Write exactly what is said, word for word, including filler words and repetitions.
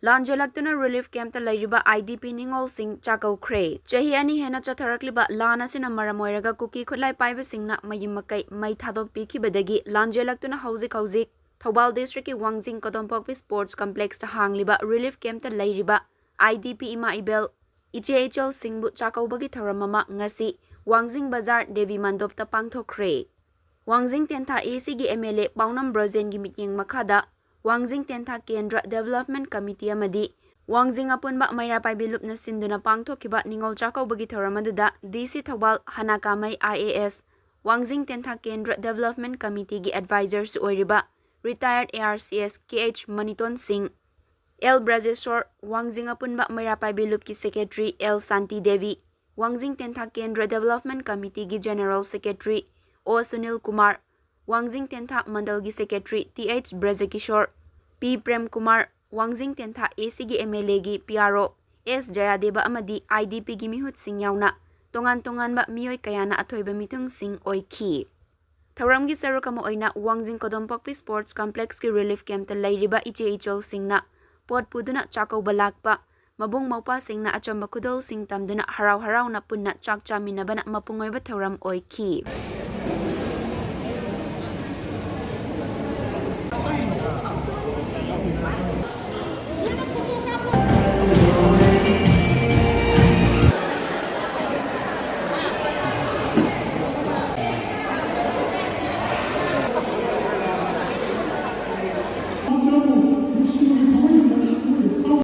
ꯂꯥꯟꯖꯦꯜꯂꯛꯇꯨꯅ relief campꯇ ꯂꯩꯔꯤꯕ IDP ꯅꯤꯉꯣꯜꯁꯤꯡ ꯆꯥꯛꯀꯧꯈ꯭ꯔꯦ꯫ ꯆꯍꯤ ꯑꯅꯤ ꯍꯦꯟꯅ ꯆꯠꯊꯔꯛꯂꯤꯕ ꯂꯥꯟ ꯑꯁꯤꯅ ꯃꯔꯝ ꯑꯣꯏꯔꯒ ꯀꯨꯀꯤ ꯈꯨꯠꯂꯥꯏ ꯄꯥꯏꯕꯁꯤꯡꯅ ꯃꯌꯨꯝ ꯃꯀꯩ ꯃꯩ ꯊꯥꯗꯣꯛꯄꯤꯈꯤꯕꯗꯒꯤ ꯂꯥꯟꯖꯦꯜꯂꯛꯇꯨꯅ ꯍꯧꯖꯤꯛ ꯍꯧꯖꯤꯛ ꯊꯧꯕꯥꯜ districtꯀꯤ ꯋꯥꯡꯖꯤꯡ ꯀꯣꯗꯣꯝꯄꯣꯛꯄꯤ sports complexꯇ ꯍꯥꯡꯂꯤꯕ relief campꯇ ꯂꯩꯔꯤꯕ IDP ꯏꯃꯥ ꯏꯕꯦꯜ, ꯏꯆꯦ ꯏꯆꯜꯁꯤꯡꯕꯨ ꯆꯥꯛꯀꯧꯕꯒꯤ ꯊꯧꯔꯝ ꯑꯃ ꯉꯁꯤ ꯋꯥꯡꯖꯤꯡ ꯕꯖꯥꯔ ꯗꯦꯕꯤ ꯃꯟꯗꯣꯞꯇ ꯄꯥꯡꯊꯣꯛꯈ꯭ꯔꯦ꯫ ꯋꯥꯡꯖꯤꯡ ꯇꯦꯟꯊꯥ ACꯒꯤ MLA ꯄꯥꯎꯅꯝ ꯕ꯭ꯔꯣꯖꯦꯟꯒꯤ ꯃꯤꯠꯌꯦꯡ ꯃꯈꯥꯗ ꯋꯥꯡꯖꯤꯡ ꯇꯦꯟꯊꯥ ꯀꯦꯟꯗ꯭ꯔ Development Committee ꯑꯃꯗꯤ ꯋꯥꯡꯖꯤꯡ ꯑꯄꯨꯟꯕ ꯃꯩꯔꯥ ꯄꯥꯏꯕꯤ ꯂꯨꯞꯅ ꯁꯤꯟꯗꯨꯅ ꯄꯥꯡꯊꯣꯛꯈꯤꯕ ꯅꯤꯉꯣꯜ ꯆꯥꯛꯀꯧꯕꯒꯤ ꯊꯧꯔꯝ ꯑꯗꯨꯗ DC ꯊꯧꯕꯥꯜ ꯍꯅꯥ ꯀꯥꯃꯩ IAS, ꯋꯥꯡꯖꯤꯡ ꯇꯦꯟꯊꯥ ꯀꯦꯟꯗ꯭ꯔ Development Committeeꯒꯤ advisorꯁꯨ ꯑꯣꯏꯔꯤꯕ retired ARCS KH ꯃꯅꯤꯇꯣꯟ ꯁꯤꯡ, L ꯕ꯭ꯔꯖꯦꯁꯣꯔ, ꯋꯥꯡꯖꯤꯡ ꯑꯄꯨꯟꯕ ꯃꯩꯔꯥ ꯄꯥꯏꯕꯤ ꯂꯨꯞꯀꯤ secretary L ꯁꯥꯟꯇꯤ ꯗꯦꯕꯤ, ꯋꯥꯡꯖꯤꯡ ꯇꯦꯟꯊꯥ ꯀꯦꯟꯗ꯭ꯔ Development Committeeꯒꯤ general secretary O Sunil Kumar, ꯋꯥꯡꯖꯤꯡ ꯇꯦꯟꯊꯥ ꯃꯟꯗꯜꯒꯤ secretary TH ꯕ꯭ꯔꯖꯀꯤꯁꯣꯔ, P Prem Kumar, ꯋꯥꯡꯖꯤꯡ ꯇꯦꯟꯊꯥ ACꯒꯤ MLAꯒꯤ PRO S ꯖꯌꯥꯗꯦꯕ ꯑꯃꯗꯤ IDPꯒꯤ ꯃꯤꯍꯨꯠꯁꯤꯡ ꯌꯥꯎꯅ ꯇꯣꯉꯥꯟ ꯇꯣꯉꯥꯟꯕ ꯃꯤꯑꯣꯏ ꯀꯌꯥꯅ ꯑꯊꯣꯏꯕ ꯃꯤꯊꯨꯡꯁꯤꯡ ꯑꯣꯏꯈꯤ꯫ ꯊꯧꯔꯝꯒꯤ ꯁꯔꯨꯛ ꯑꯃ ꯑꯣꯏꯅ ꯋꯥꯡꯖꯤꯡ ꯀꯣꯗꯣꯝꯄꯣꯛꯄꯤ sports complexꯀꯤ relief campꯇ ꯂꯩꯔꯤꯕ ꯏꯆꯦ ꯏꯆꯜꯁꯤꯡꯅ ꯄꯣꯠ ꯄꯨꯗꯨꯅ ꯆꯥꯛꯀꯧꯕ ꯂꯥꯛꯄ, ꯃꯕꯨꯡ ꯃꯧꯄ꯭ꯋꯥꯁꯤꯡꯅ ꯑꯆꯝꯕ ꯈꯨꯗꯣꯜꯁꯤꯡ ꯇꯝꯗꯨꯅ ꯍꯔꯥꯎ ꯍꯔꯥꯎꯅ ꯄꯨꯟꯅ ꯆꯥꯛ ꯆꯥꯃꯤꯟꯅꯕꯅ ꯃꯄꯨꯡ ꯑꯣꯏꯕ ꯊꯧꯔꯝ ꯑꯣꯏꯈꯤ꯫